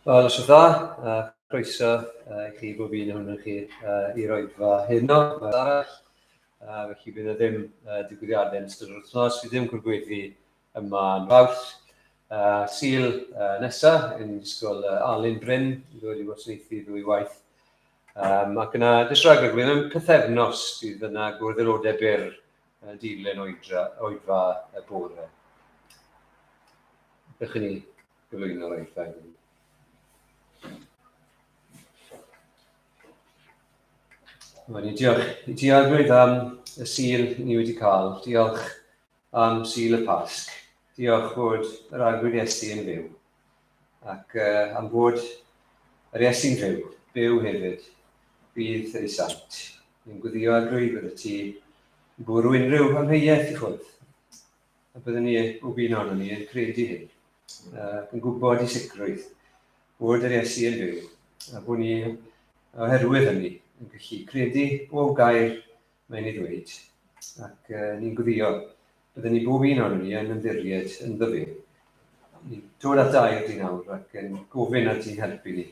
Wel, os dda, croeso i chi bob un ohonoch chi i'r oedfa heno, mae'r arall. Felly bydd yna ddim digwyddiadau yn ystod yr wythnos, fydd ddim cwrdd yma yn Fawrth. Sul nesaf, yn disgwyl Alun Bryn i ddod i wasanaethu ddwy waith. Ac yna, jyst rhag y mewn pythefnos bydd yna gwrdd aelodau byr yn dilyn oedra, oedfa y bore. Ydych ni gyflwyno'r oedfa i ni. Wel, ni diolch i ti Arglwydd am y Sul ni wedi cael. Diolch am Sul y Pasg. Diolch fod yr Arglwydd Iesu yn fyw. Ac am fod yr Iesu'n fyw, byw hefyd, bydd ei sant. Ni'n gweddio Arglwydd fod y ti yn bwrw unrhyw amheuaeth i ffwrdd. A byddwn ni, bob un ohonon ni, yn credu hyn, ac yn gwybod i sicrwydd bod yr Iesu yn fyw, a bod ni, oherwydd hynny, yn gallu credu bob gair mae'n ei ddweud, ac ni'n gweddio byddwn ni bob un ohonon ni yn ymddiried ynddo fe. Ni'n dod at air di nawr ac yn gofyn at ti'n helpu ni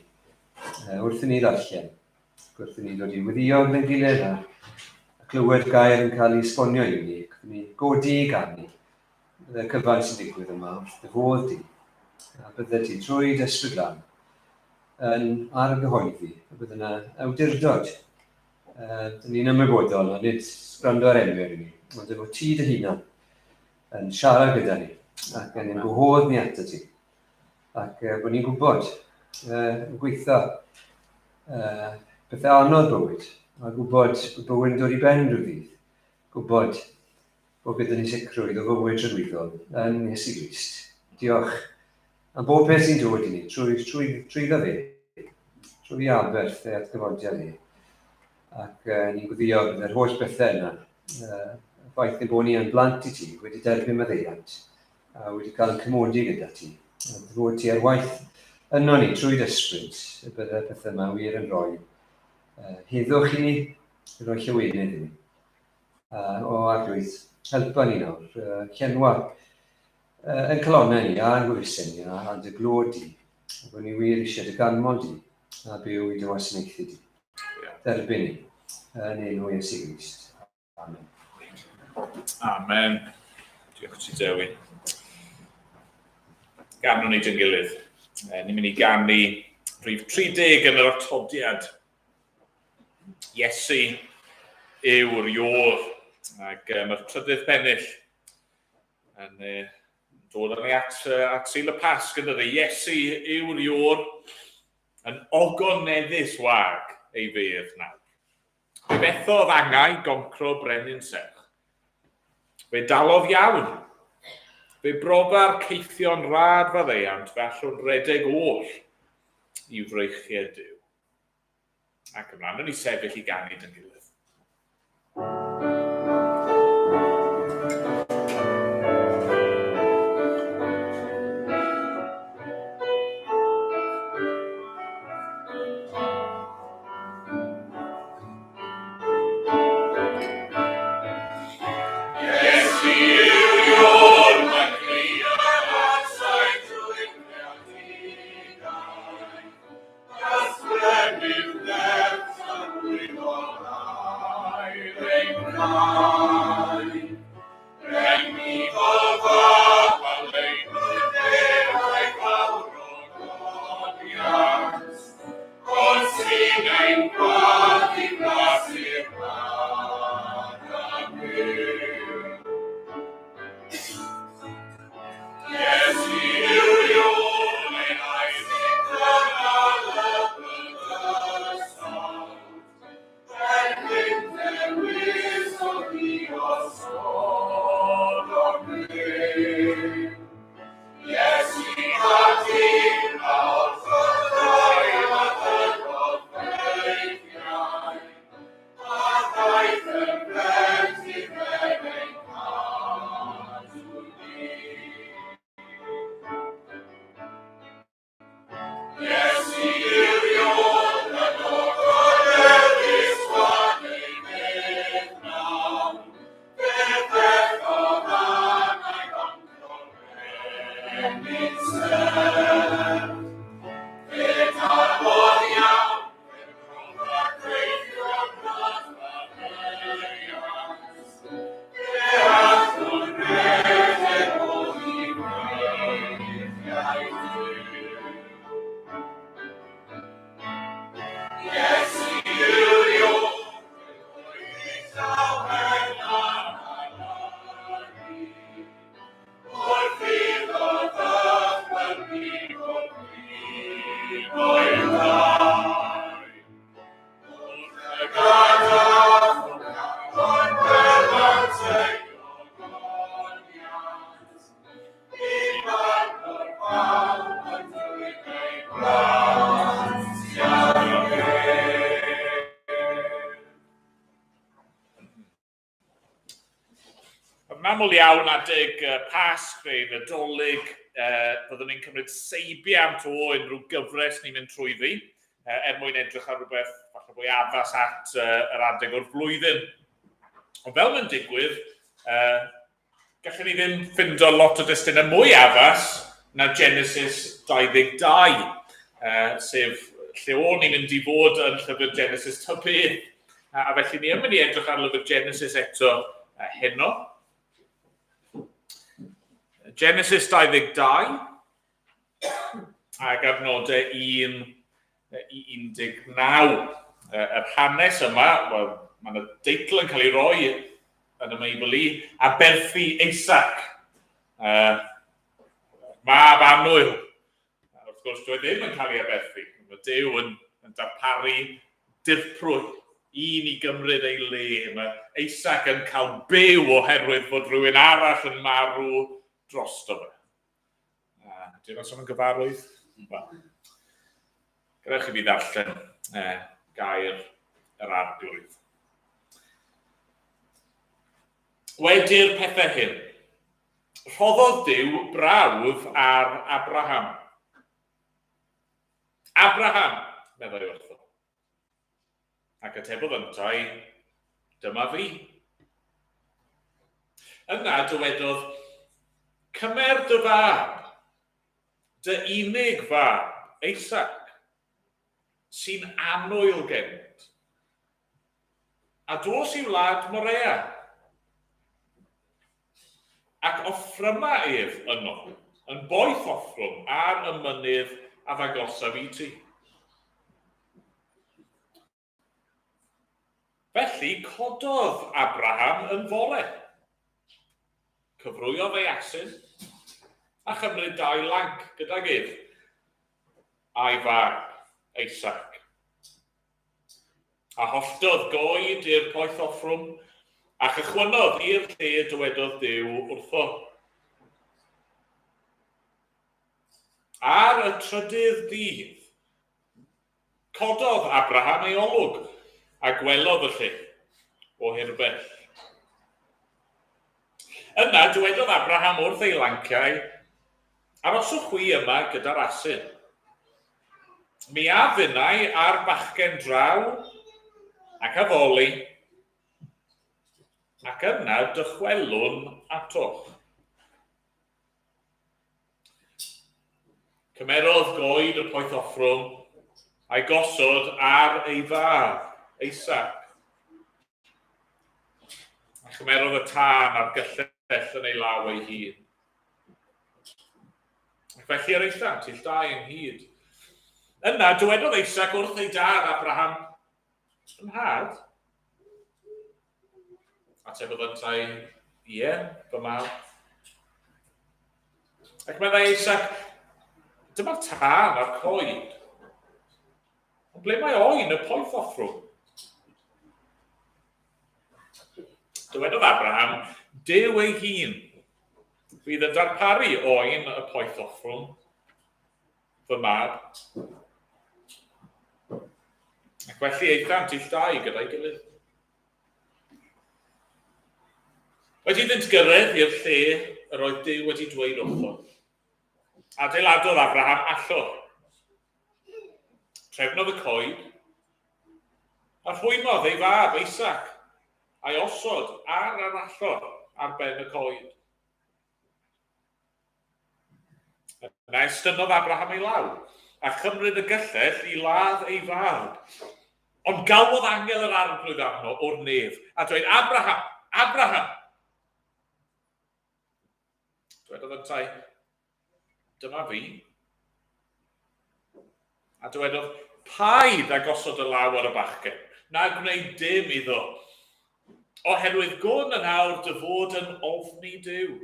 wrth i ni ddarllen. Ac wrth i ni ddod i weddio gyda'n gilydd a clywed gair yn cael ei esbonio i ni, ac ni godi i ganu y cyfan sy'n digwydd yma wrth dy fodd di, a bydde ti trwy dy ysbryd lan yn argyhoeddi y bydde yna awdurdod. Dyn ni'n ymwybodol, a nid gwrando ar enwau ni, ond efo ti dy hunan yn siarad gyda ni ac yn ein gwahodd ni ato ti. Ac bod ni'n gwybod, yn gweithio pethau anodd bywyd, a gwybod bod bywyd yn dod i ben rhyw ddydd, gwybod bod gyda ni sicrwydd o fywyd tragwyddol yn Iesu Grist. Diolch am bob peth sy'n dod i ni trwy, trwy, trwyddo fe, trwy aberth ei atgyfodiad e. Ac ni'n gweddio bydd yr holl bethau yna, y ffaith ein bod ni yn blant i ti, wedi derbyn maddeuant, a wedi cael yn cymodi gyda ti. A fod ti ar waith yno ni trwy dy ysbryd, y bydde pethau yma wir yn rhoi heddwch i ni, yn rhoi llawenydd i ni. O Arglwydd, helpa ni nawr, llenwa yn calonnau ni a'n gwefusau ni a dy glod di. A bod ni wir eisiau dy ganmol di a byw i dy wasanaethu di. Derbyn ni yn enw Iesu Grist. Amen. Amen. Diolch ti, Dewi. Ganwn ni dyn gilydd. Ni'n mynd i ganu rhif 30 yn yr atodiad. Iesu yw'r Ior. Ac mae'r trydydd pennill yn dod â ni at Sul y Pasg yn dydy. Iesu yw'r Ior yn ogoneddus wag ei fedd nawr. Fe fethodd angau goncro brenin serch. Fe dalodd iawn. Fe brofa'r caethion rad faddeuant, fe allwn redeg oll i freichiau Duw. Ac ymlaen, ni sefyll i ganu dyn gilydd. Yn aml iawn adeg Pasg neu Nadolig, byddwn ni'n cymryd seibiant o unrhyw gyfres ni'n mynd trwyddi, er mwyn edrych ar rhywbeth falle fwy addas at yr adeg o'r flwyddyn. Ond fel mae'n digwydd, gallwn ni ddim ffindo lot o destunau mwy addas na Genesis 22, sef lle o'n ni'n mynd i fod yn llyfr Genesis ta beth. A felly ni yn mynd i edrych ar lyfr Genesis eto heno. Genesis 22, ac adnodau 1 i 19. Yr hanes yma, wel, mae yna deitl yn cael ei roi yn y Meibl i, Aberthu Isaac. Mab annwyl. Wrth gwrs, dwi e ddim yn cael ei aberthu. Mae Duw yn, yn darparu dirprwy un i gymryd ei le. Mae Isaac yn cael byw oherwydd fod rhywun arall yn marw drosto fe. Dwi'n os yn gyfarwydd? Wel, gadewch i fi ddarllen gair yr arglwydd. Wedi'r pethau hyn, rhoddodd Duw brawf ar Abraham. Abraham, meddai wrtho. Ac atebodd yntau, Dyma fi. Yna dywedodd, Cymer dy fab, dy unig fab, Isaac, sy'n annwyl gennyt, a dos i wlad Morea, ac offryma ef yno, yn boeth offrwm ar y mynydd a ddangosaf i ti. Felly cododd Abraham yn fore. Cyfrwyodd ei asyn, a chymryd dau lanc gydag ef, a'i fab, Isaac. A holltodd goed i'r poeth offrwm, a chychwynnodd i'r lle dywedodd Duw wrtho. Ar y trydydd dydd, cododd Abraham ei olwg, a gwelodd y lle o hirbell. Yna dywedodd Abraham wrth ei lanciau, Aroswch chwi yma gyda'r asyn. Mi a fynnai a'r bachgen draw, ac addoli, ac yna dychwelwn atoch. Cymerodd goed y poeth offrwm a'i gosod ar ei fab, Isaac. A chymerodd y tân a'r gyllell yn ei law ei hun. Ac felly yr aethant ill dau ynghyd. Yna dywedodd Isaac wrth ei dad Abraham, Fy nhad? Atebodd yntau, Ie, fy mab. Ac meddai Isaac, Dyma'r tân a'r coed. Ond ble mae oen y poeth offrwm? Dywedodd Abraham, Duw ei hun fydd yn darparu oen y poeth offrwm, fy mab. Ac felly aethant ill dau gyda'i gilydd. Wedi iddynt gyrraedd i'r lle yr oedd Duw wedi dweud wrtho, adeiladodd Abraham allor. Trefnodd y coed, a rhwymodd ei fab Isaac, a'i osod ar yr allor ar ben y coed. Yna estynnodd Abraham ei law, a chymryd y gyllell i ladd ei fab. Ond galwodd angel yr arglwydd arno o'r nef, a dweud, Abraham, Abraham! Dwedodd yntau, Dyma fi. A dywedodd, Paid â gosod y law ar y bachgen, na gwneud dim iddo. Oherwydd gwn yn awr dy fod yn ofni Duw.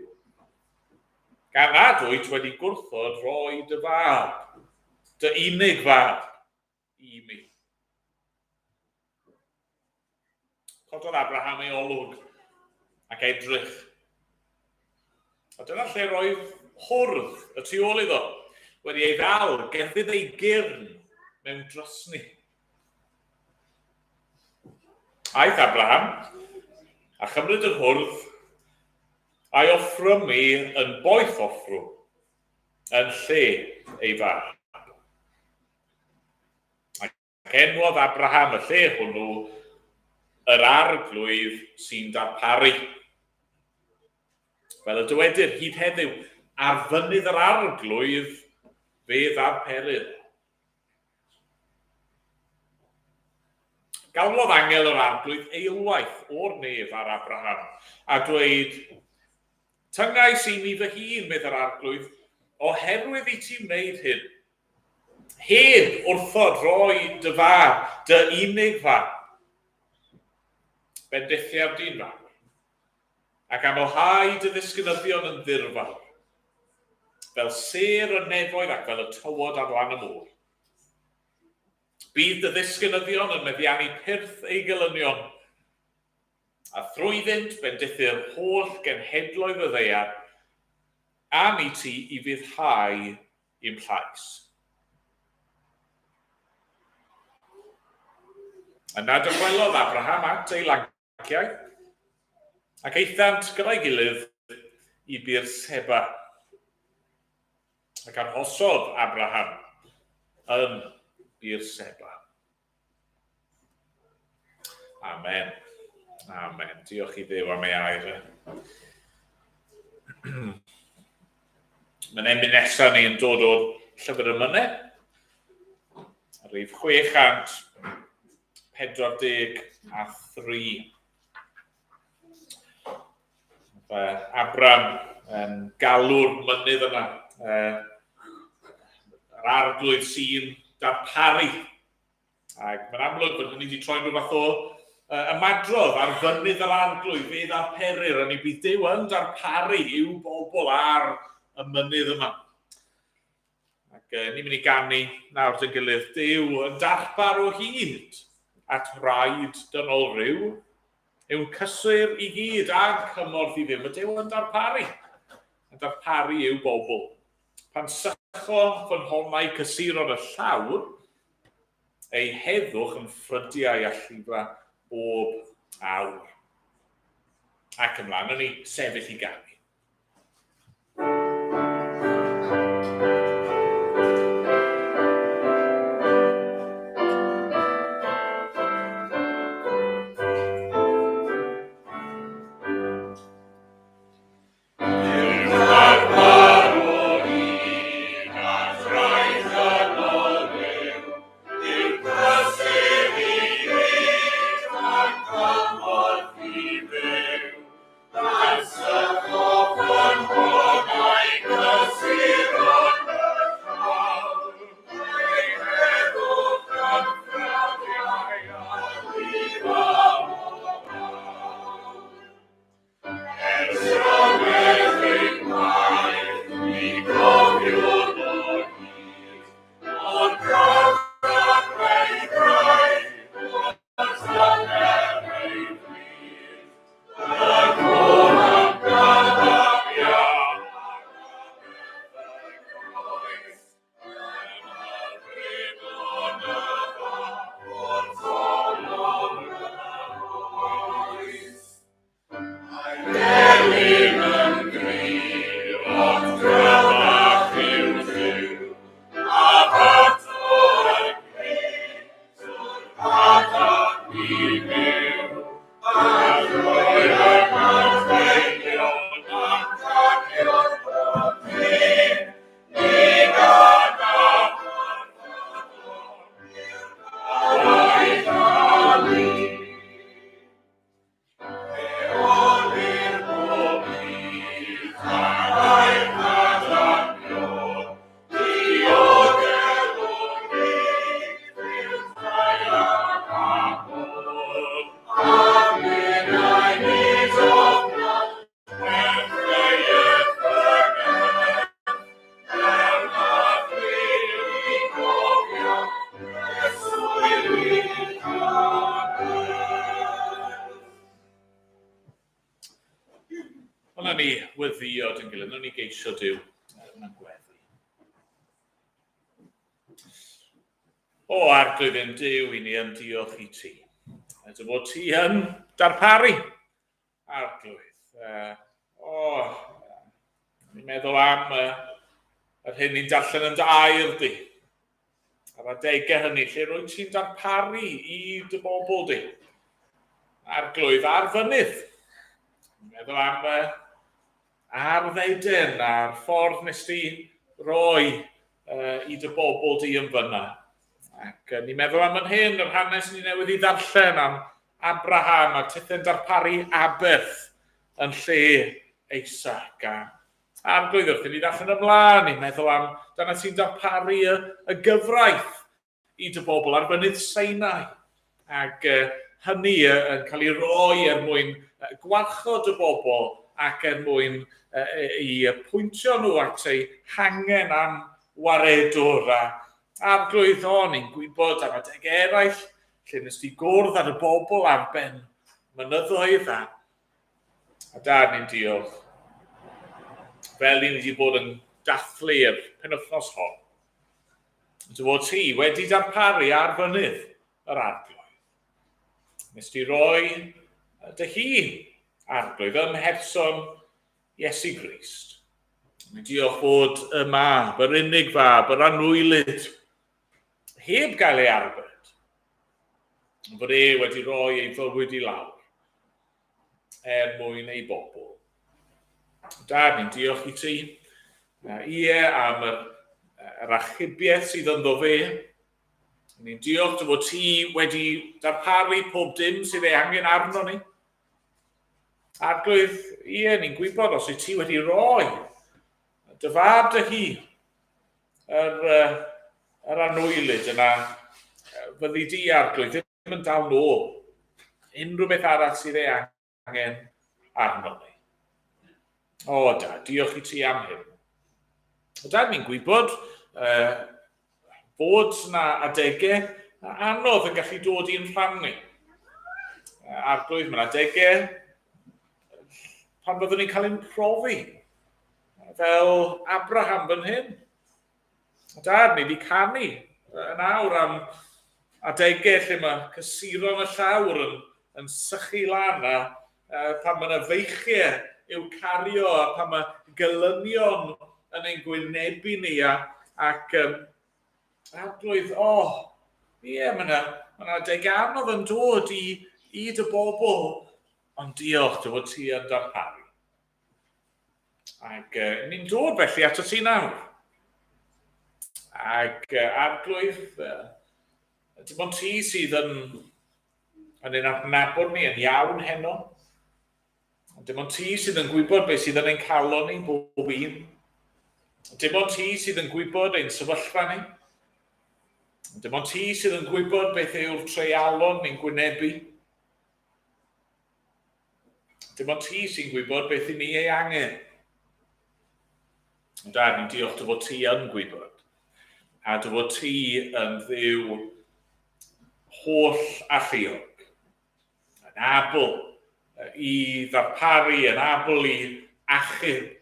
Gan nad wyt wedi gwrthod rhoi dy fab, dy unig fab, i mi. Cododd Abraham ei olwg ac edrych. A dyna lle roedd hwrdd y tu ôl iddo, wedi ei ddal gerfydd ei gyrn mewn drysni. Aeth Abraham a chymryd yr hwrdd a'i offrymu yn boeth offrwm yn lle ei fab. Ac enwodd Abraham y lle hwnnw yr Arglwydd sy'n darparu. Fel y dywedir hyd heddiw, ar fynydd yr Arglwydd fe ddarperir. Galwodd angel yr Arglwydd eilwaith o'r nef ar Abraham, a dweud, Tyngais i mi fy hun, medd yr Arglwydd, oherwydd i ti wneud hyn. Heb wrthod roi dy fab, dy unig fab. Bendithiaf di'n fawr, ac amlhau dy ddisgynyddion yn ddirfawr, fel sêr y nefoedd ac fel y tywod ar lan y môr. Bydd dy ddisgynyddion yn meddiannu pyrth eu gelynion, a thrwyddynt bendithu'r holl genhedloedd y ddaear, am i ti ufuddhau i'm llais. Yna dychwelodd Abraham at ei lanciau, ac aethant gyda'i gilydd i Beerseba. Ac arhosodd Abraham yn Beerseba. Amen. Amen. Diolch i Dduw am ei air. Mae'n emyn nesaf ni yn dod o'r llyfr emynau. Rhif 643. Abram yn galw'r mynydd yna. Yr arglwydd sy'n darparu. Ac mae'n amlwg bod hynny wedi troi'n rhyw fath o ymadrodd ar fynydd yr arglwydd, fe ddarperir, a ni bydd Duw yn darparu i'w bobl ar y mynydd yma. Ac ni'n mynd i ganu nawr dy'n gilydd, Duw yn darpar o hyd at raid dynol rhyw, yw'n cysur i gyd a'n cymorth i fyw. Mae Duw yn darparu, yn darparu i'w bobl. Pan sycho ffynhonnau cysuron y llawr, ei heddwch yn ffrydiau a llifa bob awr. Ac ymlaen, yn ni sefyll i ganu. Ond na ni weddio dyn gilydd, na ni geisio Duw yn gweddi. O, Arglwydd ein Duw, i ni yn diolch i ti. A dy fod ti yn darparu, Arglwydd. O, ni'n meddwl am yr hyn ni'n darllen yn dy air di. Ar adegau hynny, lle rwy'n ti'n darparu i dy bobl di. Arglwydd, ar fynydd. Ni'n meddwl am ar ddeden a'r ffordd nes di roi i dy bobl di yn fyna. Ac ni'n meddwl am yn hyn, yr hanes ni newydd i ddarllen am Abraham a tithau'n darparu aberth yn lle Isaac. A Arglwydd, wrth i ni ddarllen ymlaen, ni'n meddwl am dyna ti'n darparu y, y gyfraith i dy bobl ar fynydd Sinai. Ac hynny yn cael ei roi er mwyn gwarchod y bobl ac er mwyn i pwyntio nhw at eu hangen am waredwr. A Arglwydd, o, ni'n gwybod am adeg eraill lle nes di gwrdd ar y bobl ar ben mynyddoedd a Dad, ni'n diolch. Fel ni wedi bod yn dathlu'r penwythnos hon, Dy fod ti wedi darparu ar fynydd yr Arglwydd. Nes di roi dy hun, Arglwydd, ym mherson Iesu Grist. Ni'n diolch fod y mab, yr unig fab, yr anwylyd, heb gael ei arbed, fod e wedi rhoi ei fywyd i lawr er mwyn ei bobl. Dad, ni'n diolch i ti. Ie, am yr, yr achubiaeth sydd ynddo fe. Ni'n diolch dy fod ti wedi darparu pob dim sydd ei angen arno ni. Arglwydd, ie, ni'n gwybod os wyt ti wedi rhoi dy fab dy hun, yr, yr anwylyd yna, fyddi di, Arglwydd, ddim yn dal nôl unrhyw beth arall sydd ei angen arno ni. O, da, diolch i ti am hyn. O, da, ni'n gwybod bod na adegau anodd yn gallu dod i'n rhan ni. Arglwydd, mae'n adegau pan byddwn ni'n cael ein profi, fel Abraham fan hyn. Dad, ni wedi canu yn awr am adegau lle mae cysuron y llawr yn, yn sychu lan a pan mae yna feichiau i'w cario a pan mae gelynion yn ein gwynebu ni a, ac um, Arglwydd, o, oh, ie, yeah, mae yna ma adeg anodd yn dod i, i dy bobl, ond diolch dy fod ti yn darparu. Ac ni'n dod felly ato ti nawr. Ac Arglwydd, dim ond ti sydd yn, yn ein adnabod ni yn iawn heno. Dim ond ti sydd yn gwybod beth sydd yn ein calon ni bob un. Dim ond ti sydd yn gwybod ein sefyllfa ni. Dim ond ti sydd yn gwybod beth yw'r treialon ni'n gwynebu. Dim ond ti sy'n gwybod beth i ni ei angen. Ond Dad, ni'n diolch dy fod ti yn gwybod. A dy fod ti yn Dduw holl alluog. Yn abl i ddarparu, yn abl i achub,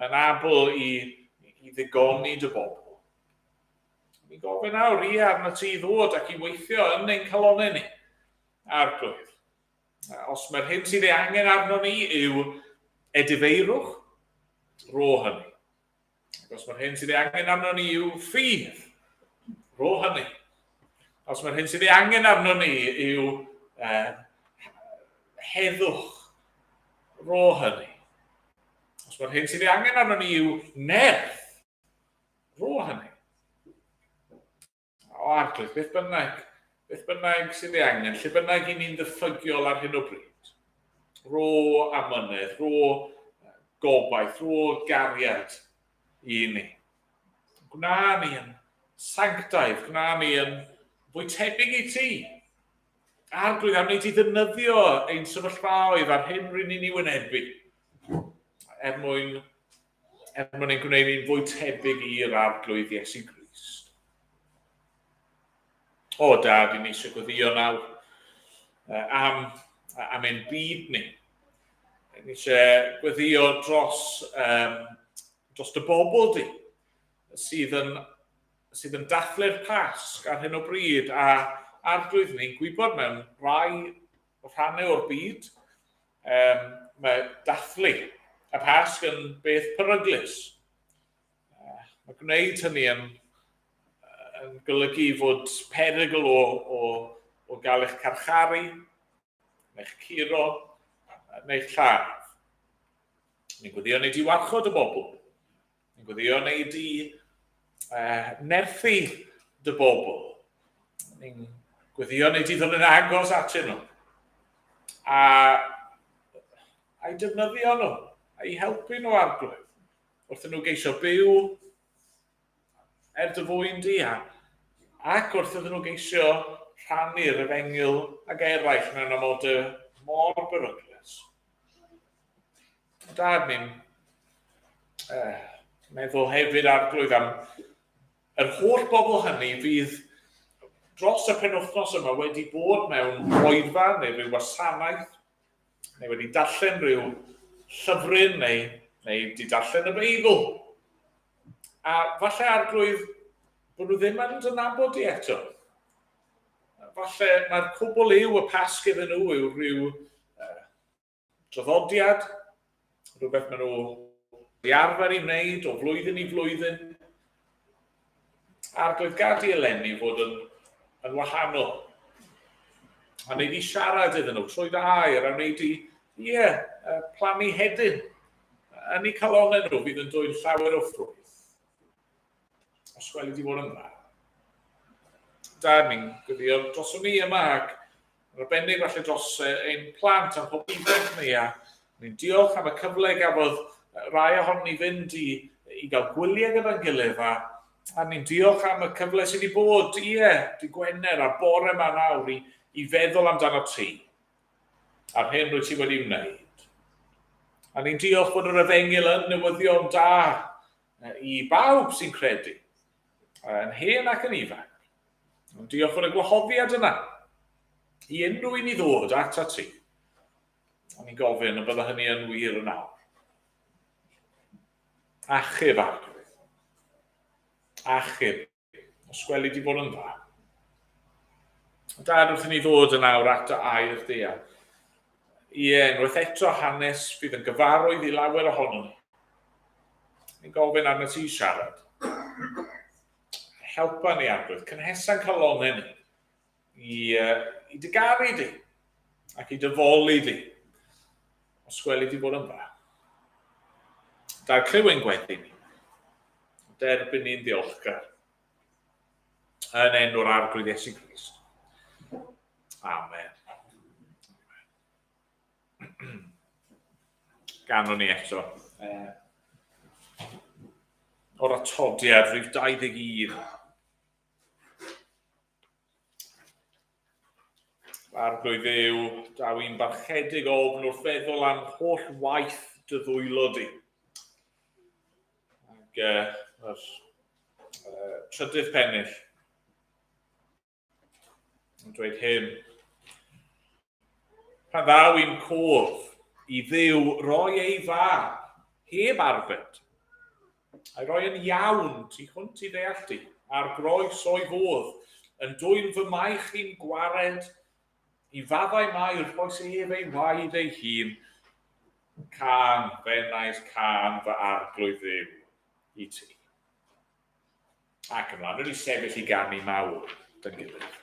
yn abl i, i ddigoni dy bobl. Ni'n gofyn nawr, ie, arno ti i ddod ac i weithio yn ein calonnau ni. Arglwydd. Os mae'r hyn sydd ei angen arno ni yw edifeirwch, rho hynny. Ac os mae'r hyn sydd ei angen arno ni yw ffydd, rho hynny. Os mae'r hyn sydd ei angen arno ni yw heddwch, rho hynny. Os mae'r hyn sydd ei angen arno ni yw nerth, rho hynny. O Arglwydd, beth bynnag, beth bynnag sydd ei angen, lle bynnag i ni'n ddiffygiol ar hyn o bryd, rho amynedd, rho gobaith, rho gariad i ni. Gwna ni yn sanctaidd, gwna ni yn fwy tebyg i ti. Arglwydd, am wneud i ddefnyddio ein sefyllfaoedd a'r hyn rydyn ni'n ei wynebu er mwyn er mwyn ein gwneud ni'n fwy tebyg i'r Arglwydd Iesu Grist. O, Dad, i ni eisiau gweddio nawr am, am ein byd ni. Ni eisiau gweddio dros, um, dros dy bobl di, sydd yn, sydd yn dathlu'r Pasg ar hyn o bryd, a arglwydd ni'n gwybod mewn rhai rhannau o'r byd, um, mae dathlu y Pasg yn beth peryglus. Mae gwneud hynny yn, yn golygu fod perygl o, o, o gael eich carcharu, neu'ch curo, neu'ch lladd. Ni'n gweddio neu di warchod y bobl. Ni'n gweddio neu di nerthu dy bobl. Ni'n gweddio neu di ddod yn agos atyn nhw. A a'i defnyddio nhw, a'i helpu nhw arglwydd. Wrth nhw geisio byw er dy fwyn di, a, ac wrth iddyn nhw geisio rhannu'r efengyl ag eraill mewn amodau mor beryglus. Dad, ni'n meddwl hefyd arglwydd am yr holl bobl hynny fydd dros y penwythnos yma wedi bod mewn oedfa neu rhyw wasanaeth neu wedi darllen rhyw llyfryn neu, neu wedi darllen y Beibl. A falle arglwydd bod nhw ddim yn dy nabod di eto. Falle mae'r cwbl yw y Pasg iddyn nhw yw rhyw uh, draddodiad, rhywbeth maen nhw wedi arfer i wneud o flwyddyn i flwyddyn. Arglwydd gad i eleni fod yn, yn wahanol. A wneud i siarad iddyn nhw trwy dy air, a wneud i, ie, plannu hedyn yn eu calonau nhw fydd yn dwyn llawer o ffrwyth. Os gweli di fod yn dda. Da, ni'n gweddio dros ni yma ac yn arbennig falle dros ein plant a'n pobl ifanc ni a ni'n diolch am y cyfle gafodd rai ohonon ni fynd i, i gael gwyliau gyda'n gilydd a, a ni'n diolch am y cyfle sydd wedi bod, ie, di Gwener a bore yma nawr i, i feddwl amdano ti a'r hyn rwyt ti wedi wneud. A ni'n diolch bod yr efengyl yn newyddion da i bawb sy'n credu, yn hen ac yn ifanc. Ond diolch fod y gwahoddiad yna i unrhyw un i ddod at at ti. O'n i'n gofyn y bydda hynny yn wir yn awr. Achub, Arglwydd. Achub. Os gweli di bod yn dda. Dad, wrth i ni ddod yn awr at dy air di a ie, unwaith eto hanes fydd yn gyfarwydd i lawer ohonon ni. Ni'n gofyn arnat ti siarad. Helpa ni, Arglwydd, cynhesa'n calonnau ni i, i dy garu di ac i dy foli di. Os gweli di bod yn dda. Da'r clyw ein gweddi ni. Derbyn ni'n ddiolchgar. Yn enw'r Arglwydd Iesu Grist. Amen. Ganwn ni eto. O'r atodiad, rhif 21. Arglwydd Dduw, daw i'n barchedig ofn wrth feddwl am holl waith dy ddwylo di. Ac yr trydydd pennill yn dweud hyn. Pan ddaw i'n cof i Dduw roi ei fab, heb arbed, a'i roi yn iawn tu hwnt i ddeall di, ar groes o'i fodd, yn dwyn fy maich i'n gwared, i faddau mai rhoes ef ei waed ei hun, cân, f'enaid, cân fy arglwydd Dduw i ti. Ac ymlaen, rydyn ni sefyll i ganu mawr dyn gilydd.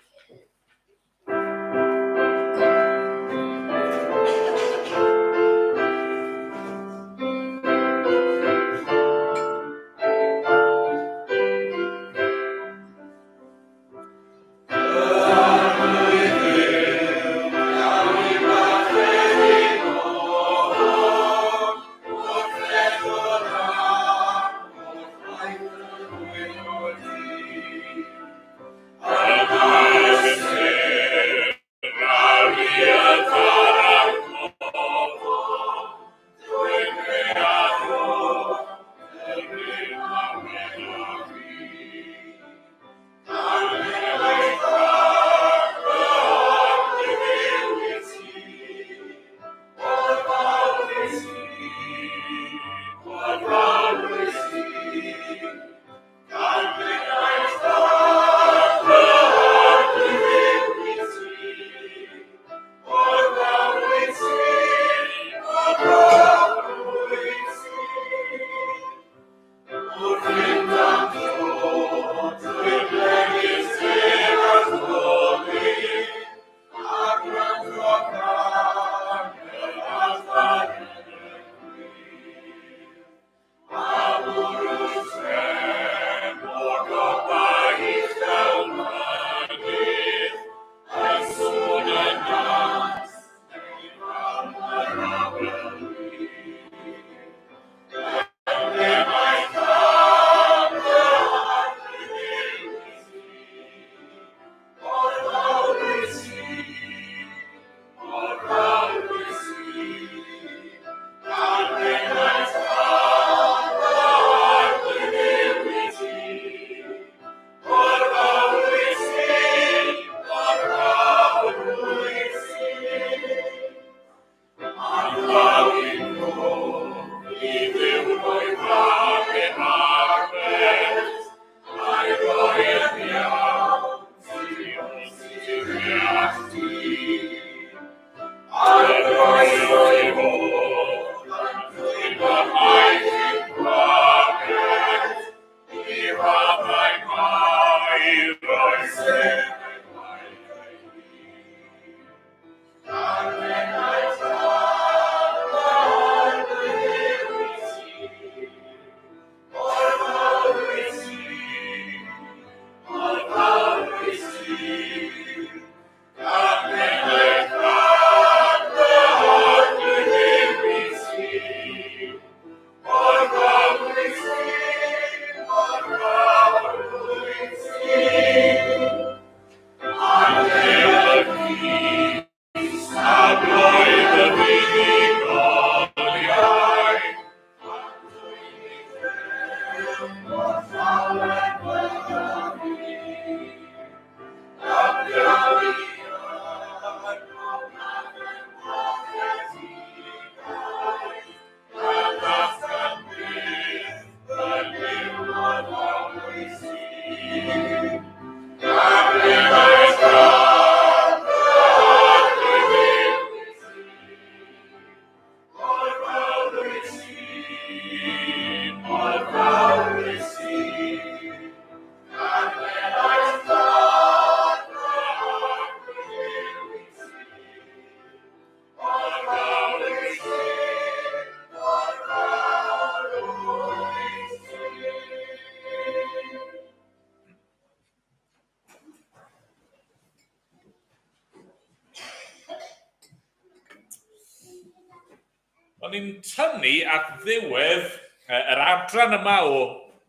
O'n i'n tynnu at ddiwedd yr adran yma o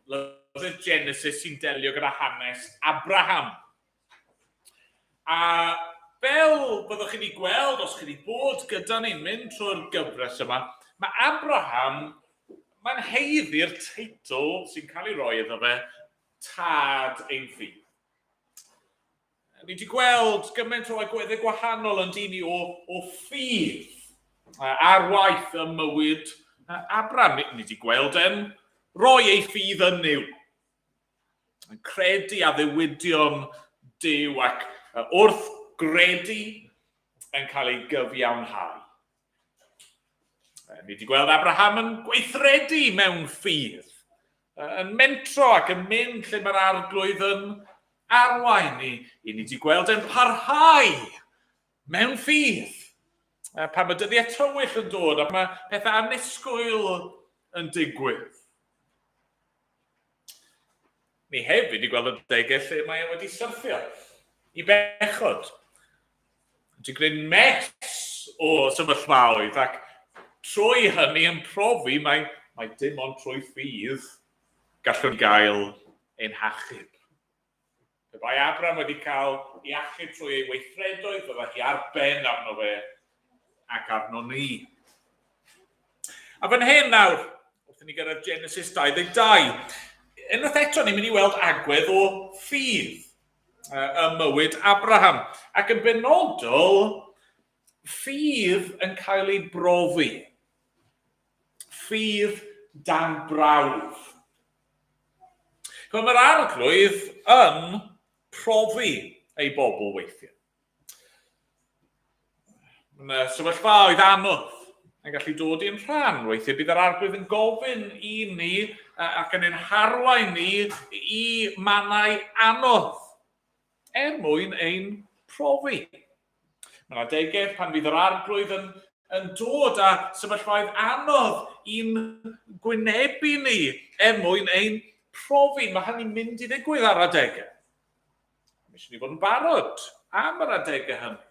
lyfr Genesis sy'n delio gyda hanes Abraham. A fel byddwch chi wedi gweld, os chi wedi bod gyda ni'n mynd trwy'r gyfres yma, mae Abraham, mae'n haeddu'r teitl sy'n cael ei roi iddo fe, Tad ein ffydd. Ni wedi gweld gymaint o agweddau gwahanol yn dyn ni o, o ffydd ar waith ym mywyd Abraham. Ni, ni wedi gweld e'n rhoi ei ffydd yn Nuw, yn credu addewidion Duw ac wrth gredu yn cael ei gyfiawnhau. Ni wedi gweld Abraham yn gweithredu mewn ffydd, yn mentro ac yn mynd lle mae'r arglwydd yn arwain ni. I ni wedi gweld e'n parhau mewn ffydd. Pan mae dyddiau tywyll yn dod a mae pethau annisgwyl yn digwydd. Ni hefyd wedi gweld adegau lle mae e wedi syrthio i bechod. Wedi gwneud mess o sefyllfaoedd ac trwy hynny yn profi mae, mae dim ond trwy ffydd gallwn gael ein hachub. Pe bai Abraham wedi cael ei achub trwy ei weithredoedd, byddai hi ar ben arno fe ac arno ni. A fan hyn nawr, wrth i ni gyrraedd Genesis 22, unwaith eto ni'n mynd i weld agwedd o ffydd ym mywyd Abraham. Ac yn benodol, ffydd yn cael ei brofi. Ffydd dan brawf. Chymod, mae'r arglwydd yn profi ei bobl weithiau. Mae yna sefyllfaoedd anodd yn gallu dod i'n rhan. Weithiau bydd yr arglwydd yn gofyn i ni ac yn ein harwain ni i mannau anodd er mwyn ein profi. Mae yna adegau pan fydd yr arglwydd yn, yn dod â sefyllfaoedd anodd i'n gwynebu ni er mwyn ein profi. Mae hynny'n mynd i ddigwydd ar adegau. Mae eisiau ni fod yn barod am yr adegau hynny.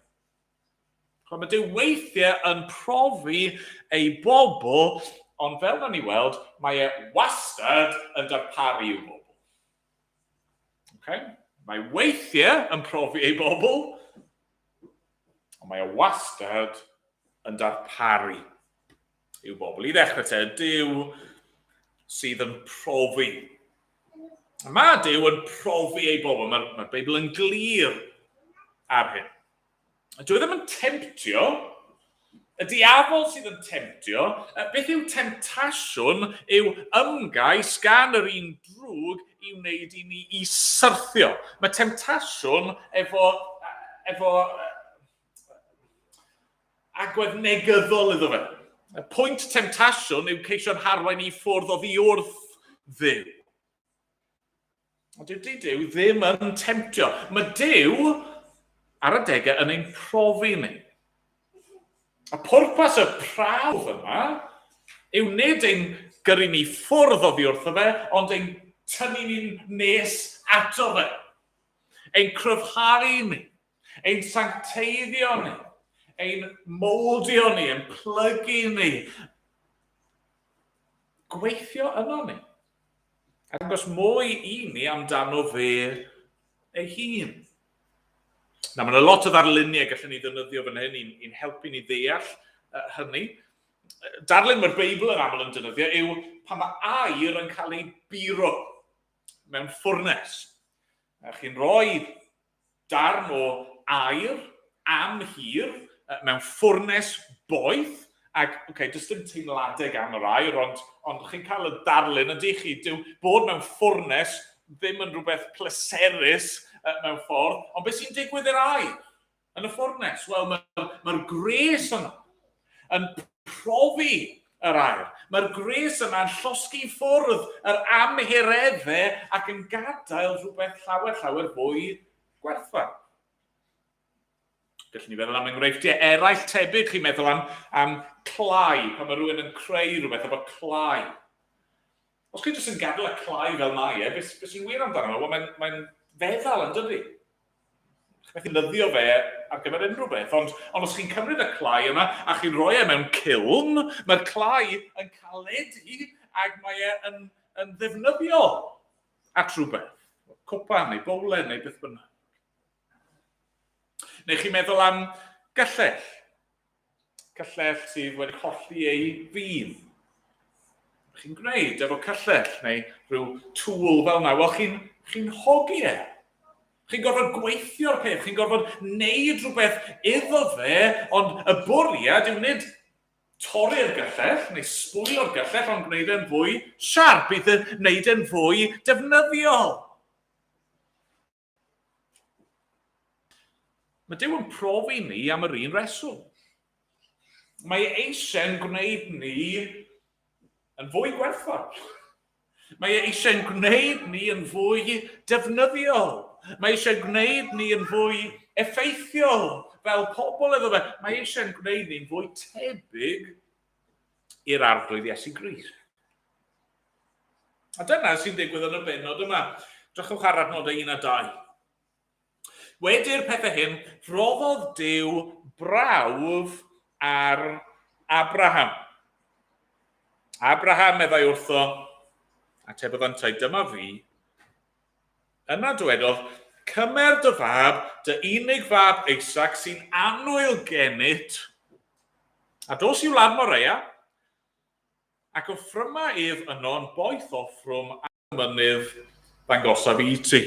Chwa, mae Duw weithiau yn profi ei bobl, ond fel na ni weld, mae e wastad yn darparu i'w bobl. Okay? Mae weithiau yn profi ei bobl, ond mae e wastad yn darparu i'w bobl. I ddechrau te, Duw sydd yn profi. Mae Duw yn profi ei bobl. Mae'r mae Beibl yn glir ar hyn. Dwi e ddim yn temtio. Y diafol sydd yn temtio. Beth yw temtasiwn yw ymgais gan yr un drwg i wneud i ni i syrthio. Mae temtasiwn efo, efo agwedd negyddol iddo fe. Y pwynt temtasiwn yw ceisio'n harwain i ffwrdd oddi wrth Dduw. Ond dydy Duw ddim yn temtio. Mae Duw ar adegau yn ein profi ni. A pwrpas y prawf yma yw nid ein gyrru ni ffwrdd oddi wrtho fe, ond ein tynnu ni'n nes ato fe. Ein cryfhau ni, ein sancteiddio ni, ein mowldio ni, ein plygu ni. Gweithio yno ni. A dangos mwy i ni amdano fe ei hun. Na, mae yna lot o ddarluniau gallwn ni ddefnyddio fan hyn i'n, i'n helpu ni ddeall hynny. Darlun mae'r Beibl yn aml yn defnyddio yw pan mae air yn cael ei buro mewn ffwrnes. A chi'n rhoi darn o aer am hir mewn ffwrnes boeth, ac, oce, okay, does dim teimladau gan yr aer, ond, ond chi'n cael y darlun, ydych chi, dyw bod mewn ffwrnes ddim yn rhywbeth pleserus mewn ffordd, ond beth sy'n digwydd i'r aer yn y ffwrnes? Wel, mae'r mae gres yna yn profi yr aer. Mae'r gwres yna'n llosgi i ffwrdd yr amhureddau ac yn gadael rhywbeth llawer, llawer fwy gwerthfawr. Gallwn ni feddwl am enghreifftiau eraill tebyg. Chi'n meddwl am, am clai, pan mae rhywun yn creu rhywbeth efo clai. Os chi jyst yn gadael y clai fel mae e, beth, beth sy'n wir amdano fe? Wel, mae'n mae feddal yn dydy. Chi'n methu nyddio fe ar gyfer unrhyw beth, ond, ond os chi'n cymryd y clai yma a chi'n rhoi e mewn kiln, mae'r clai yn caledu ac mae e yn, yn ddefnyddiol at rhywbeth. Cwpan neu bowlen neu beth bynnag. Neu chi'n meddwl am gyllell. Cyllell sydd wedi colli ei fudd. Chi'n gwneud efo cyllell neu rhyw tŵl fel yna? Wel, chi'n chi hogi e. Chi'n gorfod gweithio'r peth, chi'n gorfod neud rhywbeth iddo fe, ond y bwriad yw nid torri'r gyllell neu sbwylio'r gyllell, ond gwneud e'n fwy siarp, bydd yn gwneud e'n fwy defnyddiol. Mae Duw yn profi ni am yr un reswm. Mae e eisiau'n gwneud ni yn fwy gwerthfawr. Mae e eisiau'n gwneud ni yn fwy defnyddiol. Mae eisiau gwneud ni yn fwy effeithiol fel pobl iddo fe. Mae eisiau'n gwneud ni'n fwy tebyg i'r Arglwydd Iesu Grist. A dyna sy'n digwydd yn y bennod yma. Drychwch ar adnodau 1 a 2. Wedi'r pethau hyn, rhoddodd Duw brawf ar Abraham. Abraham, meddai wrtho, atebodd yntau, dyma fi. Yna dywedodd, cymer dy fab, dy unig fab Isaac sy'n annwyl gennyt, a dos i wlad Moreia, Ac offryma ef yno'n boeth offrwm ar y mynydd ddangosaf i ti.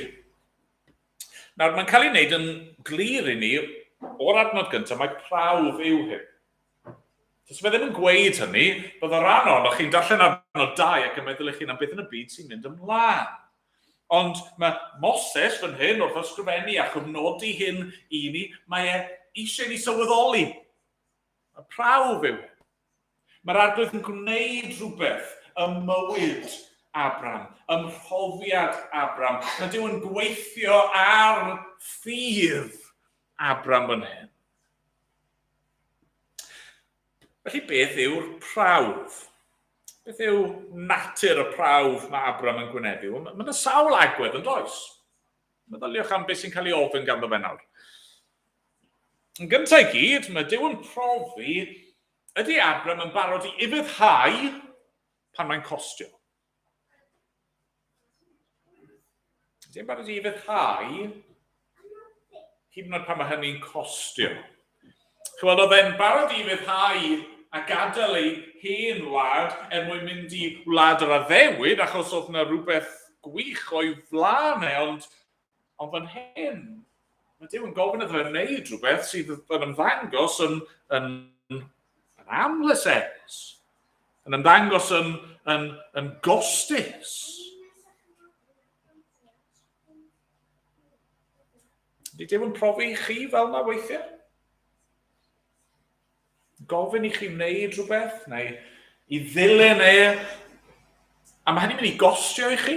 Nawr, mae'n cael ei wneud yn glir i ni o'r adnod gyntaf mai prawf yw hyn. Os fe ddim yn gweud hynny, bydda rhan ohonoch chi'n darllen adnod 2 ac yn meddwl eich hun am beth yn y byd sy'n mynd ymlaen. Ond mae Moses fan hyn wrth ysgrifennu a chofnodi hyn i ni, mae e eisiau ni sylweddoli. Y prawf yw hyn. Mae'r Arglwydd yn gwneud rhywbeth ym mywyd Abram, ym mhrofiad Abram. Mae Duw yn gweithio ar ffydd Abram fan hyn. Felly beth yw'r prawf? Beth yw natur y prawf mae Abram yn gwynebu? Mae yna sawl agwedd yn does? Meddyliwch am beth sy'n cael ei ofyn ganddo fe nawr. Yn gyntaf i gyd, mae Duw yn profi ydy Abram yn barod i ufuddhau pan mae'n costio. Ydy e'n barod i ufuddhau hyd yn oed pan mae hynny'n costio. Chymod, oedd e'n barod i ufuddhau a gadael ei hen wlad er mwyn mynd i wlad yr addewid, achos oedd yna rhywbeth gwych o'i flaen e, ond Ond fan hyn, mae Duw yn gofyn iddo fe wneud rhywbeth sydd yn ymddangos yn, yn, yn amhleserus, yn ymddangos yn, yn, yn gostus. Ydy Duw yn profi chi fel yna weithiau? Gofyn i chi wneud rhywbeth, neu i ddilyn e, a mae hynny'n mynd i gostio i chi?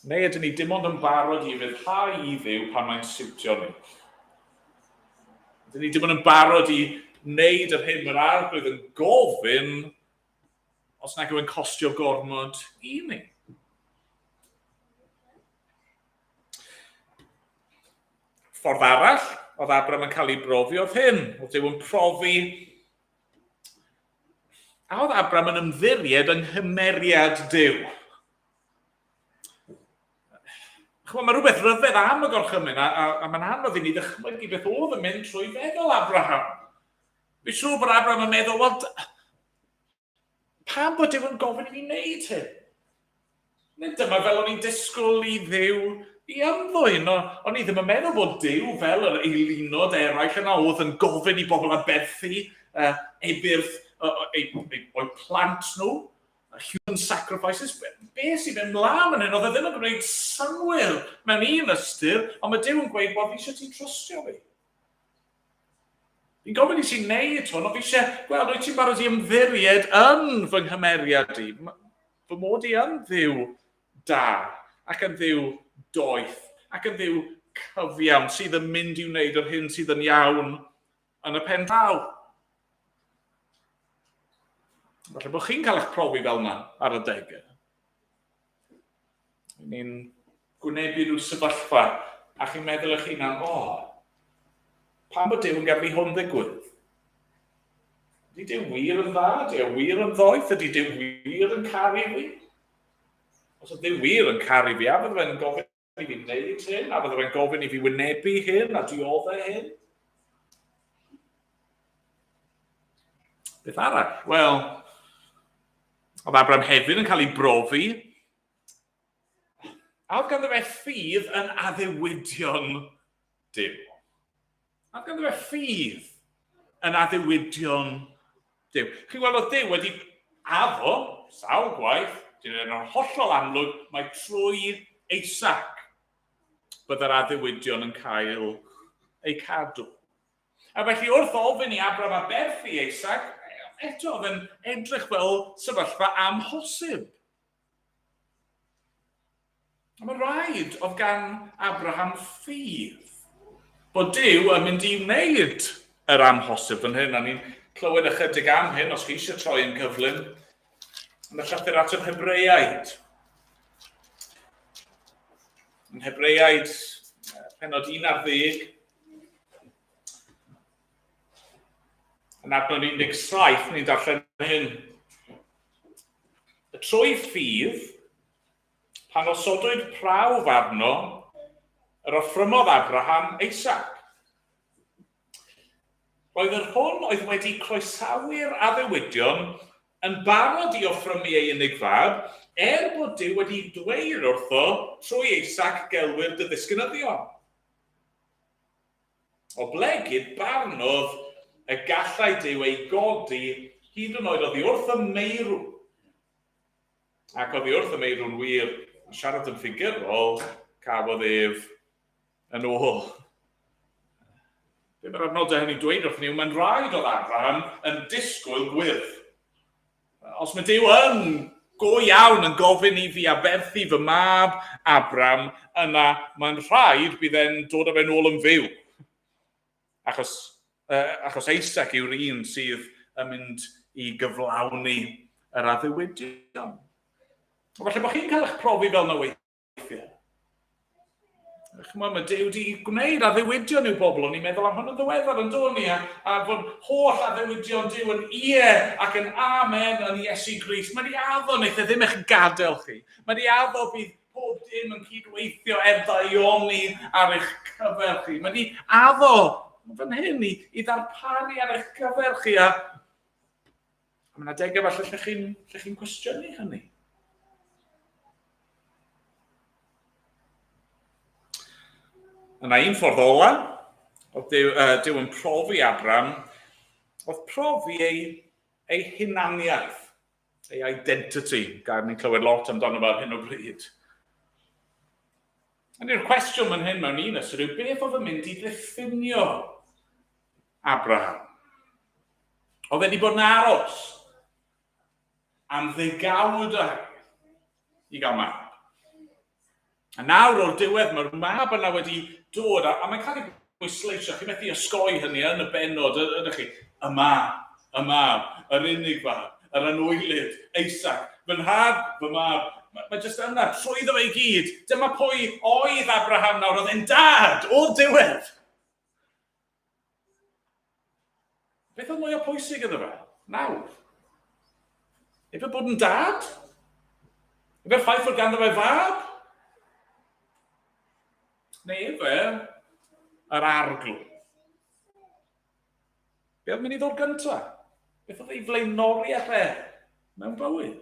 Neu ydyn ni dim ond yn barod i ryddhau i Dduw pan mae'n siwtio ni? Ydyn ni dim ond yn barod i wneud yr hyn mae'r arglwydd yn gofyn os nag yw'n costio gormod i ni? Ffordd arall oedd Abraham yn cael ei brofi oedd hyn. Oedd Duw yn profi A oedd Abram yn ymddiried yng nghymeriad Duw? Chymod, mae rhywbeth rhyfedd am y gorchymyn, a, a, a mae'n anodd i ni ddychmygu beth oedd yn mynd trwy feddwl Abraham. Fi'n siŵr bod Abraham yn meddwl, wel, pam bod Duw yn gofyn i fi wneud hyn? Nid dyma fel o'n i'n disgwyl i Dduw i ymddwyn. O'n i ddim yn meddwl bod Duw fel yr eilunod eraill yna oedd yn gofyn i bobl aberthu uh, ebyrth uh, eu, eu, eu plant nhw. Human sacrifices. Be, be sy'n mynd mlaen fan hyn? Oedd e ddim yn gwneud synnwyr mewn un ystyr, ond mae Duw yn gweud, wel, fi eisiau ti trystio fi. Fi'n gofyn i ti wneud hwn, ond fi eisiau gweld, wyt ti'n barod i ymddiried yn fy nghymeriad i? Fy mod i yn ddiw da, ac yn ddiw doeth, ac yn ddiw cyfiawn sydd yn mynd i wneud yr hyn sydd yn iawn yn y pen draw. Falle bod chi'n cael eich profi fel yna ar y degau. Ni'n gwynebu rhyw sefyllfa, a chi'n meddwl eich hunan, o, oh, pam bod Duw yn gadael i hwn ddigwydd? Ydy Duw wir yn dda? Ydy e wir yn ddoeth? Ydy Duw wir yn caru fi? Os ydy Duw wir yn caru fi, a fydde fe'n gofyn i fi wneud hyn, a fydde fe'n gofyn i fi wynebu hyn a dioddau hyn? Beth arall? Wel, oedd Abraham hefyd yn cael ei brofi. A oedd ganddo fe ffydd yn addewidion Duw. A oedd ganddo fe ffydd yn addewidion Duw. Chi'n gweld oedd Duw wedi addo sawl gwaith, dyn nhw'n hollol amlwg, mae trwy Isaac byddai'r addewidion yn cael eu cadw. A felly wrth ofyn i Abraham aberthu Isaac, eto oedd yn edrych fel sefyllfa amhosib. A mae rhaid oedd gan Abraham ffydd bod Duw yn mynd i wneud yr amhosib fan hyn, a ni'n clywed ychydig am hyn os chi eisiau troi yn gyflym, yn y llythyr at yr Hebreaid. Yn Hebreaid, penod 11, yn adnod 17, ni'n darllen hyn. Trwy ffydd, pan osodwyd prawf arno, yr offrymodd Abraham Isaac. Roedd yr hwn oedd wedi croesawu'r addewidion yn barod i offrymu ei unig fab, er bod Duw wedi dweud wrtho trwy Isaac gelwir dy ddisgynyddion. Oblegid barnodd y gallai Duw ei godi hyd yn oed oddi wrth y meirw. Ac oddi wrth y meirw'n wir, yn siarad yn ffigurol, cafodd ef yn ôl. Be mae'r adnodau hynny'n dweud wrthyn ni yw mae'n rhaid oedd Abraham yn disgwyl gwyrdd. Os mae Duw yn go iawn yn gofyn i fi aberthu fy mab Abram, yna mae'n rhaid bydd e'n dod â fe'n ôl yn fyw. Achos, uh, achos Isaac yw'r un sydd yn mynd i gyflawni yr addewidion. Falle bod chi'n cael eich profi fel yna weithiau. Chymod, mae Duw wedi gwneud addewidion i'w bobl, o'n i'n meddwl am hwn yn ddiweddar yn dod ni, a, a fod holl addewidion Duw yn ie ac yn amen yn Iesu Grist. Mae wedi addo wneith e ddim eich gadael chi. Mae wedi addo bydd pob dim yn cydweithio er daioni ar eich cyfer chi. Mae wedi addo fan hyn i, i ddarparu ar eich cyfer chi. A, a mae yna degau falle lle chi'n lle chi cwestiynu hynny. Yna un ffordd ola, oedd Duw, uh, Duw yn profi Abram, oedd profi ei, ei hunaniaeth, ei identity, gair ni'n clywed lot amdano fe ar hyn o bryd. A ni'r cwestiwn fan hyn mewn un ystyr yw beth oedd yn mynd i ddiffinio Abraham? Oedd wedi bod yn aros am ddegawdau i gael mab. A nawr o'r diwedd mae'r mab yna wedi dod, a, a mae'n cael ei bwysleisio, chi'n methu osgoi hynny yn y bennod, ydych chi? Y mab, y mab, yr unig fab, yr anwylyd, Isaac, fy nhad, fy mab. Mae, mae jyst yna, trwyddo fe i gyd. Dyma pwy oedd Abraham nawr, oedd e'n dad o'r diwedd. Beth oedd mwyaf pwysig iddo fe? Nawr. Efe bod yn dad? Efe'r ffaith fod ganddo fe fab? Neu efe yr arglwydd? Be oedd mynd i ddod gyntaf? Beth oedd ei flaenoriaeth e mewn bywyd?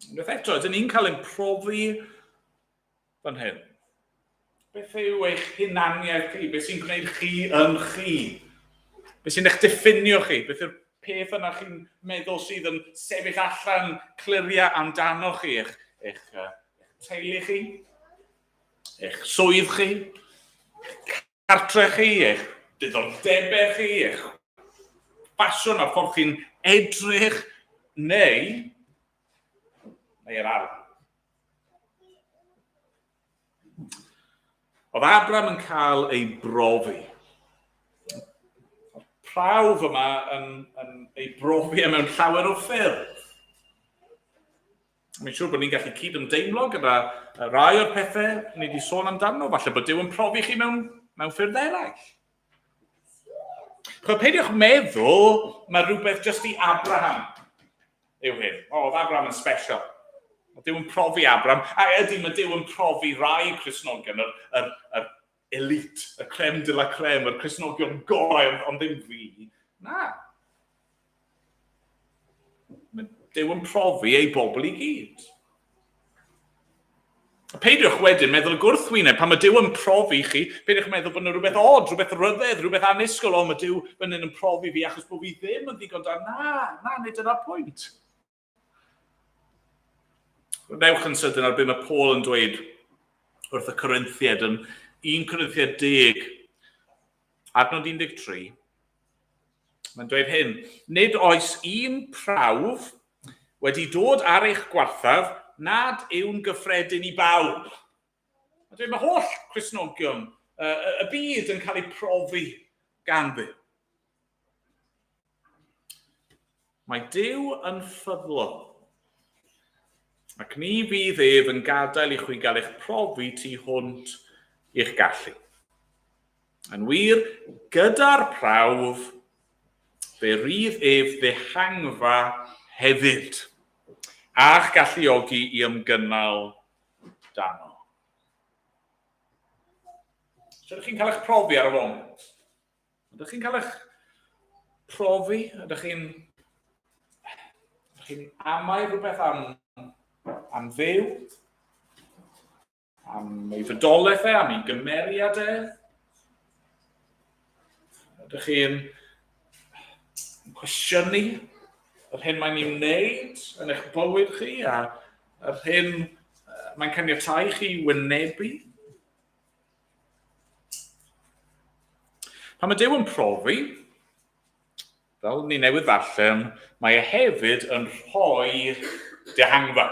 Unwaith eto, ydyn ni'n cael ein profi fan hyn. Beth yw eich hunaniaeth chi? Beth sy'n gwneud chi yn chi? Beth sy'n eich diffinio chi? Beth yw'r peth yna chi'n meddwl sydd yn sefyll allan cliriau amdano chi? Eich, eich, eich teulu chi? Eich swydd chi? Eich cartre chi? Eich diddordebau chi? Eich ffasiwn a'r ffordd chi'n edrych? Neu, neu'r ardd? Oedd Abraham yn cael ei brofi. Prawf yma yn, yn ei brofi e mewn llawer o ffyrdd. Mae'n siŵr bod ni'n gallu cyd-ymdeimlo gyda rai o'r pethau ni wedi sôn amdano. Falle bod Duw yn profi chi mewn, mewn ffyrdd eraill. Chwa, peidiwch meddwl mae rhywbeth jyst i Abraham yw hyn. O, oedd Abraham yn special. Mae Duw yn profi Abraham. A ydy, mae Duw yn profi rai Cristnogion, yr, yr, yr elite, y creme de la creme, yr Cristnogion gorau, ond, ond ddim fi. Na. Mae Duw yn profi ei bobl i gyd. Peidiwch wedyn meddwl y gwrthwyneb, pan mae Duw yn profi chi, peidiwch meddwl bod yna rhywbeth od, rhywbeth ryfedd, rhywbeth annisgwyl, o mae Duw fan hyn yn profi fi achos bod fi ddim yn ddigon da. Na, na, nid dyna'r pwynt. Newch yn sydyn ar beth mae Paul yn dweud wrth y Corinthiaid yn 1 Corinthiaid 10, adnod 13. Mae'n dweud hyn, nid oes un prawf wedi dod ar eich gwarthaf nad yw'n gyffredin i bawb. Mae'n dweud, mae holl Cristnogion y byd yn cael eu profi gan Dduw. Mae Duw yn ffyddlon, ac ni fydd ef yn gadael i chwi gael eich profi tu hwnt i'ch gallu. Yn wir, gyda'r prawf, fe rydd ef ddehangfa hefyd, a'ch galluogi i ymgynnal dano. So, ydych chi'n cael eich profi ar y foment? Ydych chi'n cael eich profi? Ydych chi'n ydych chi'n amau rhywbeth am, am fyw? Am ei fodolaeth e, am ei gymeriad e? Ydych chi'n cwestiynu yr hyn mae'n ei wneud yn eich bywyd chi a yr hyn mae'n caniatáu chi wynebu? Pan mae Duw yn profi, fel ni newydd ddarllen, mae e hefyd yn rhoi dehangfa.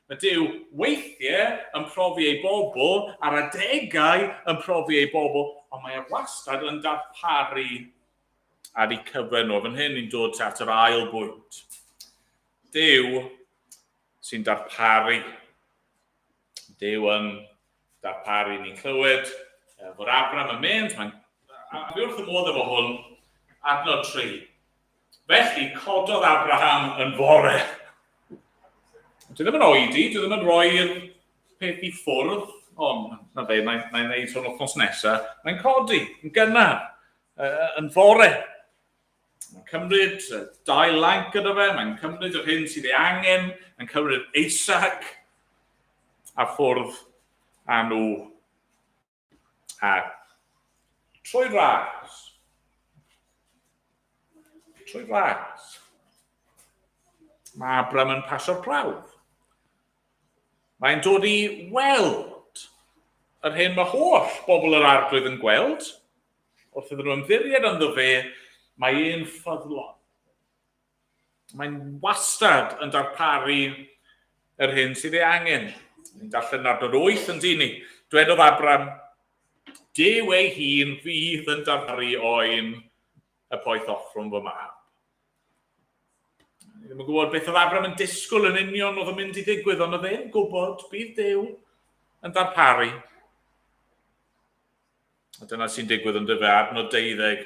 Mae Duw weithiau yn profi ei bobl, ar adegau yn profi ei bobl, ond mae e wastad yn darparu ar eu cyfer nhw. Fan hyn ni'n dod at yr ail bwynt. Duw sy'n darparu. Duw yn darparu. Ni'n clywed fod Abraham yn mynd, mae'n... A fi wrth y modd efo hwn, adnod 3. Felly, cododd Abraham yn fore. Dwi ddim yn oedi, dwi ddim yn rhoi'r peth i ffwrdd, ond na fe, na i wneud hwn wythnos nesaf. Mae'n codi, yn gynnar, yn fore. Mae'n cymryd dau lanc gyda fe, mae'n cymryd yr hyn sydd ei angen, mae'n cymryd Isaac a ffwrdd â nhw. A trwy ras, trwy ras, mae Abram yn pasio'r prawf. Mae'n dod i weld yr hyn mae holl bobl yr arglwydd yn gweld, wrth iddyn nhw ymddiried ynddo fe, mae e'n ffyddlon. Mae'n wastad yn darparu yr hyn sydd ei angen. Ni'n darllen adnod 8 yn dyn ni. Dwedodd Abram, Duw ei hun fydd yn darparu oen y poeth offrwm fy mab. Ni ddim yn gwybod beth oedd Abram yn disgwyl yn union oedd yn mynd i ddigwydd, ond oedd e'n gwybod bydd Duw yn darparu. A dyna sy'n digwydd yn dyfe, adnod 12.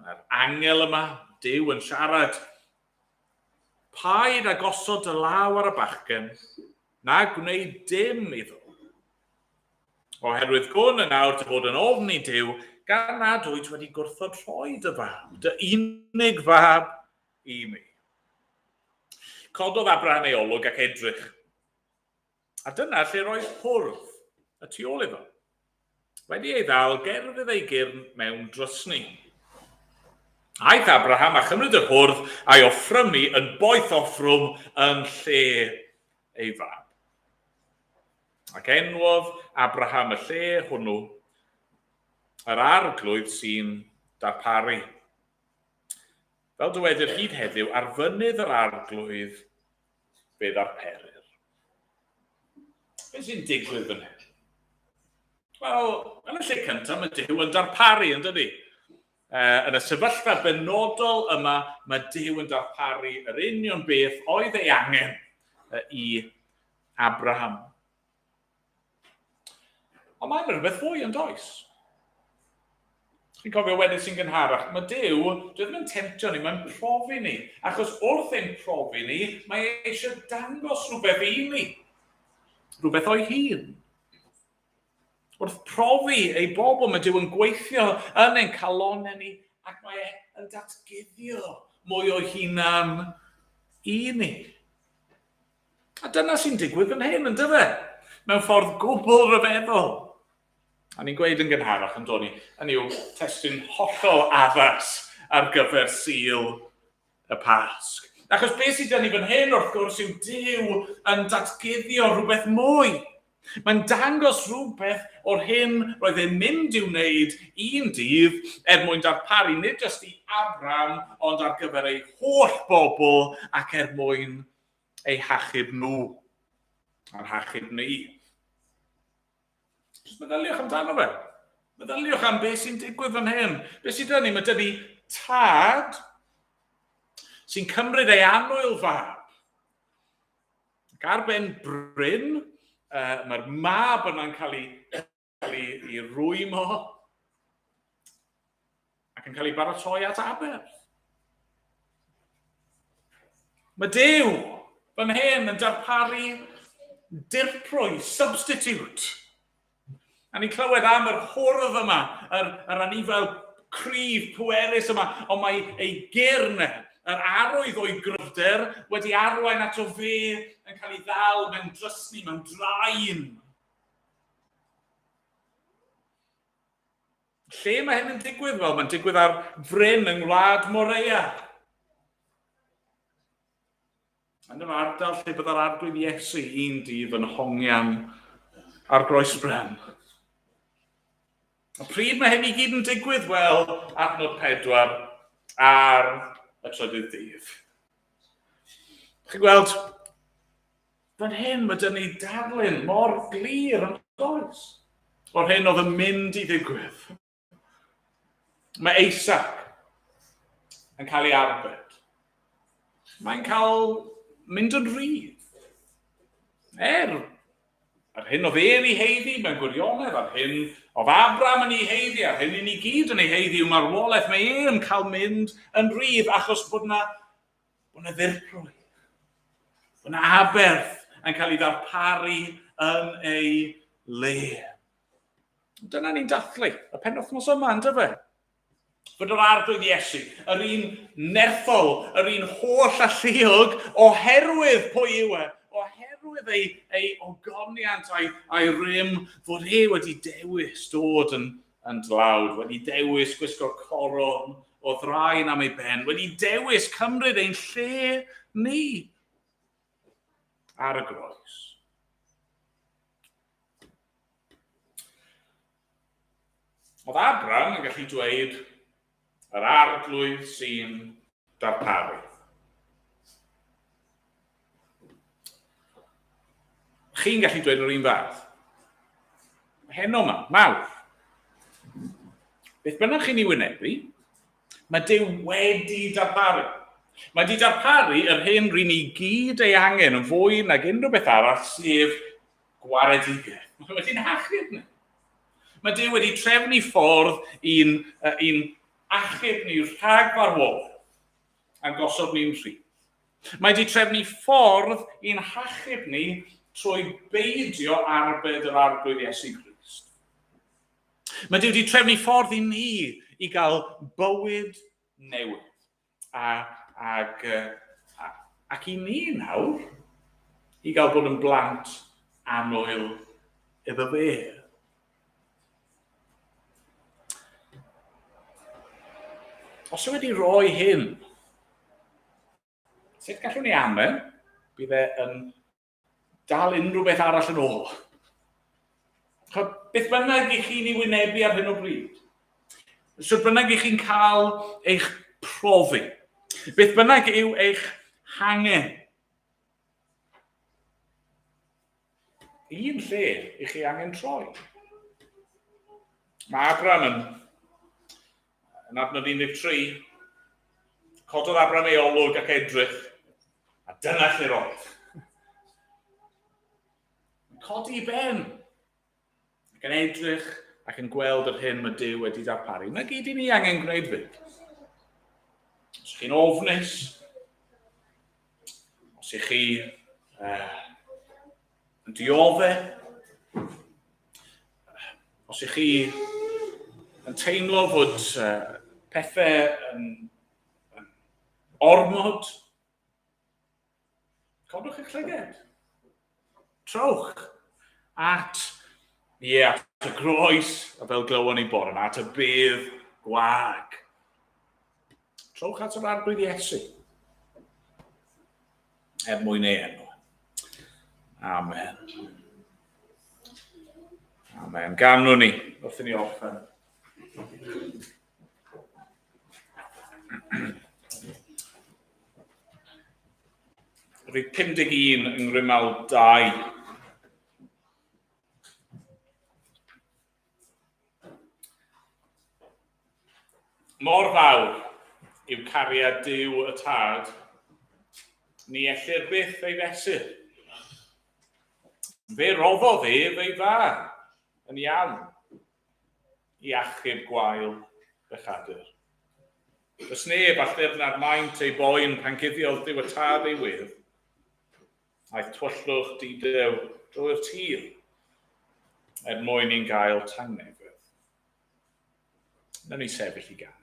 Mae'r angel yma, Duw yn siarad. Paid a gosod dy law ar y bachgen, na gwneud dim iddo. Oherwydd gwn yn awr dy fod yn ofni Duw, gan nad wyt wedi gwrthod rhoi dy fab, dy unig fab, i mi. Cododd Abraham ei olwg ac edrych. A dyna lle roedd hwrdd y tu ôl iddo. Wedi ei ddal, gerfydd ei gyrn mewn drysni. Aeth Abraham a chymryd yr hwrdd a'i offrymu yn boeth offrwm yn lle ei fab. Ac enwodd Abraham y lle hwnnw yr arglwydd sy'n darparu. Fel dywedir hyd heddiw, ar fynydd yr arglwydd fe ddarperir. Beth sy'n digwydd fan hyn? Wel, yn y lle cyntaf, mae Duw yn darparu, yn dydy? Yn y sefyllfa benodol yma, mae Duw yn darparu yr union beth oedd ei angen. i Abraham. Ond mae'n rhywbeth fwy yn does? Chi'n cofio wedyn sy'n gynharach, mae Duw, dwi ddim yn temtio ni, mae'n profi ni. Achos wrth ein profi ni, mae e eisiau dangos rhywbeth i ni. Rhywbeth o'i hun. Wrth profi ei bobl, mae Duw yn gweithio yn ein calonau ni ac mae e yn datguddio mwy o'i hunan i ni. A dyna sy'n digwydd fan hyn, yn dyfe? Mewn ffordd gwbl ryfeddol. A ni'n gweud yn gynharach yn dod ni, yn yw testun hollol addas ar gyfer Sul y Pasg. Achos beth sydd dyn ni fan hyn, wrth gwrs, yw Duw yn datguddio rhywbeth mwy. Mae'n dangos rhywbeth o'r hyn roedd e'n mynd i'w wneud un dydd er mwyn darparu nid jyst i Abraham, ond ar gyfer ei holl bobl ac er mwyn ei hachub nhw a'n hachub ni. Just meddyliwch amdano fe. Meddyliwch am beth sy'n digwydd fan hyn. Beth sydd dyn ni? Mae dyn ni tad sy'n cymryd ei annwyl fab. Ac ar ben bryn, mae'r mab yna'n cael ei, cael ei, ei rwymo ac yn cael ei baratoi at aberth. Mae Duw fan hyn yn darparu dirprwy, substitute. A ni'n clywed am yr hwrdd yma, yr, yr anifail cryf, pwerus yma, ond mae ei gyrn, yr arwydd o'i gryfder, wedi arwain ato fe yn cael ei ddal mewn drysni, mewn draen. Lle mae hyn yn digwydd? Wel, mae'n digwydd ar fryn yng ngwlad Moreia. Yn yr ardal lle byddai'r arglwydd Iesu un dydd yn hongian ar groes bren. A pryd mae hyn i gyd yn digwydd? Wel, adnod 4 ar y trydydd dydd. Chi'n gweld, fan hyn mae dyn ni darlun mor glir yn does o'r hyn oedd yn mynd i ddigwydd. Mae Isaac yn cael ei arbed. Mae'n cael mynd yn rhydd. Er, yr hyn oedd e'n ei heiddi mewn gwirionedd, a'r hyn oedd Abraham yn ei heiddi, a'r hyn i ni gyd yn ei heiddi yw marwolaeth, mae e'n cael mynd yn rhydd achos bod yna, bod yna ddirprwy, bod yna aberth yn cael ei ddarparu yn ei le. Dyna ni'n dathlu y penwythnos yma, yn dyfe? Fod yr arglwydd Iesu, yr un nerthol, yr un holl alluog, oherwydd pwy yw e, oherwydd ei, ei ogoniant a'i, a'i rym, fod e wedi dewis dod yn, yn dlawd, wedi dewis gwisgo coron o ddraen am ei ben, wedi dewis cymryd ein lle ni ar y groes. Oedd Abraham yn gallu dweud, yr arglwydd sy'n darparu. Chi'n gallu dweud yr un fath. Heno yma, mawr. Beth bynnag chi'n ei wynebu, mae Duw wedi darparu. Mae wedi darparu yr hyn ry'n ni gyd ei angen yn fwy nag unrhyw beth arall, sef gwaredigaeth. Mae wedi'n hachub ni. Mae Duw wedi trefnu ffordd i'n, i'n achub ni rhag farwolaeth a gosod ni'n rhydd. Mae wedi trefnu ffordd i'n hachub ni trwy beidio arbed yr Arglwydd Iesu Grist. Mae Duw wedi trefnu ffordd i ni i gael bywyd newydd. A, ag, a, ac i ni nawr, i gael bod yn blant annwyl iddo fe. Os yw wedi rhoi hyn, sut gallwn ni ame? Bydd e yn dal unrhyw beth arall yn ôl. Chod, beth bynnag i chi'n ei wynebu ar hyn o bryd, sut bynnag i chi'n cael eich profi, beth bynnag yw eich hangen, un lle i chi angen troi. Mae Abraham yn, yn adnod 13, cododd Abraham ei olwg ac edrych, A dyna lle roedd. codi i ben ac yn edrych ac yn gweld yr hyn mae Duw wedi darparu. Na gyd i ni angen gwneud fyd. Os chi'n ofnus, os ych chi yn diodde, os ych chi yn teimlo fod pethau yn ormod, codwch eich llyged. Trowch at, ie, yeah, at y groes, a fel glywon ni bore yma, at y bydd gwag. Trowch at yr Arglwydd Iesu. Er mwyn ei enw. Amen. Amen. Ganwn ni wrth i ni orffen. Rhif 51 yng Ngrymal 2. Mor fawr yw cariad Duw y Tad, ni ellir byth ei fesur. Fe roddodd ef ei fab yn iawn i achub gwael bechadur. Does neb all ddirnad maint ei boen pan guddiodd Duw y Tad ei wedd. Aeth twyllwch didew drwy'r tir er mwyn i'n gael tangnefedd. Nawn ni sefyll i ganu.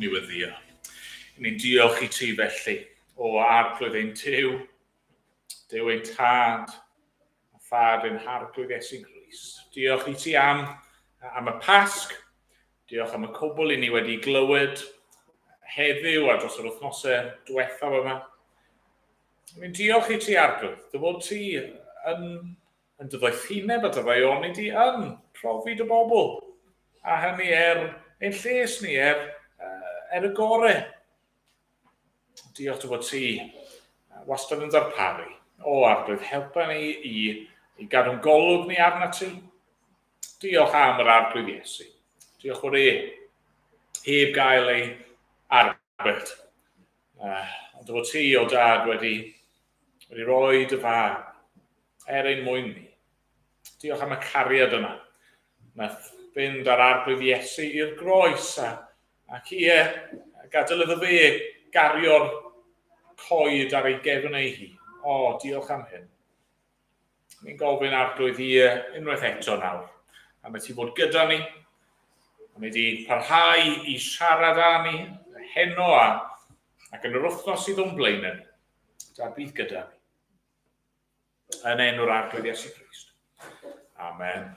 Yn i weddio. Ni'n diolch i ti felly, o Arglwydd ein Duw, Duw ein Tad, a Thad ein Harglwydd Iesu Grist. Diolch i ti am, am y Pasg, diolch am y cwbl i ni wedi glywed heddiw a dros yr wythnosau diwethaf yma. Ni'n diolch i ti, Arglwydd, dy fod ti yn, yn dy ddoethineb a dy ddaioni di yn profi dy bobl, a hynny er ein lles ni, er, er y gore. Diolch dy fod ti wastad yn darparu. O, Arglwydd, helpa ni i, i gadw'n golwg ni arna ti. Diolch am yr Arglwydd Iesu. Diolch o'r e heb gael ei arbed. Ond fod ti, o dad, wedi, wedi rhoi dy fab er ein mwyn ni. Diolch am y cariad yna. Nath fynd ar Arglwydd Iesu i'r groes a, ac ie, gadael iddo fe gario'r coed ar ei gefn ei hun. O, diolch am hyn. Ni'n gofyn Arglwydd i unwaith eto nawr, am y ti fod gyda ni, am i di parhau i siarad â ni heno a, ac yn yr wythnos sydd o'n blaen ni. Da bydd gyda ni. Yn enw'r Arglwydd Iesu Grist. Amen.